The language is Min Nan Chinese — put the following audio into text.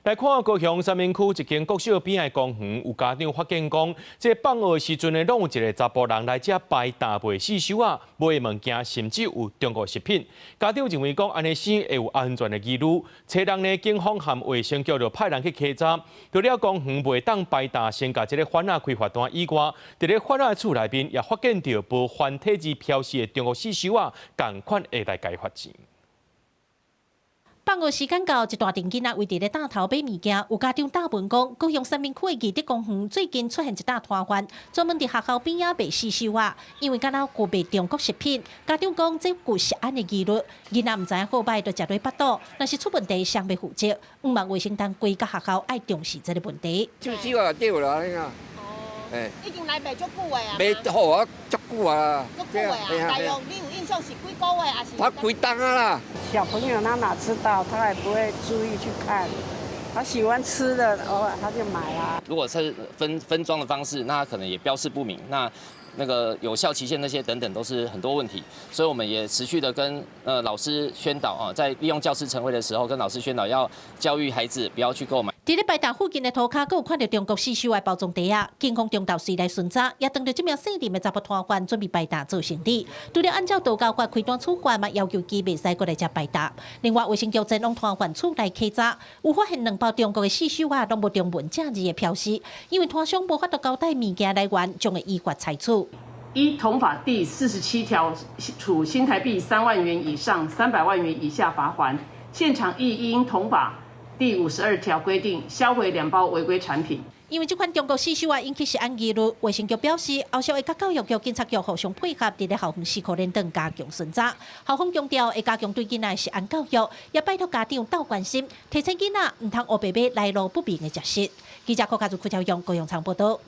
來看高雄三民區一間國小邊的公園，有家長發現講，這放學時陣呢，攏有一個查埔人來遮擺擔賣四手仔，賣的物件甚至有中國食品。家長認為講，按呢生會有安全的疑慮。初六呢，警方和衛生局就派人去稽查，除了公園袂當擺擔，先共這个販仔開罰單以外，佇咧販仔的厝內面也發現著無繁體字標示的中國四手仔，仝款會來共伊罰錢。放學時間到，一大陣囡仔圍佇咧擔頭買物件，有家長打問講，高雄三民區的義德公園最近出現一搭攤販，專門佇學校邊仔賣四手仔，因為敢若有賣中國食品，家長講這有食安的疑慮，囡仔毋知影好䆀，就食落腹肚，若是出問題，誰欲負責？向望衛生單位佮學校愛重視這个問題。就只話對啦，你看。哦。已經來賣足久的啊。賣好啊，足久啊。足久的啊，大約你有印象是幾個月，還是？他幾冬啊啦。小朋友他哪知道，他也不會注意去看，他喜歡吃的，偶爾他就買啦。如果是分裝的方式，那他可能也標示不明，那個有效期限那些等等都是很多問題，所以我們也持續的跟老師宣導啊，在利用教師晨會的時候，跟老師宣導要教育孩子不要去購買。佇咧擺檔附近的塗跤，閣有看著中國四手的包裝袋仔，警方中晝隨來巡查，也當著這名姓林的查埔攤販準備擺檔做生意。除了按照道交法開單處罰，嘛要求其袂使閣來遮擺檔。另外，衛生局前往攤販厝內稽查，有發現兩包中國的四手仔攏無中文正字的標示，因為攤商無法度交代物件來源，將會依法採取。依同法第47條，處新台幣3萬元以上300萬元以下罰鍰。現場亦依同法第52條規定，銷毀兩包違規產品。因為這款中國四手仔引起食安疑慮，衛生局表示，後續會佮教育局、警察局互相配合，佇咧校園四箍連頓加強巡查。校方強調會加強對囡仔的食安教育，也拜託家長鬥關心，提醒囡仔毋通烏白買來路不明的食物。記者郭家祖、柯超勇、高雄場報道。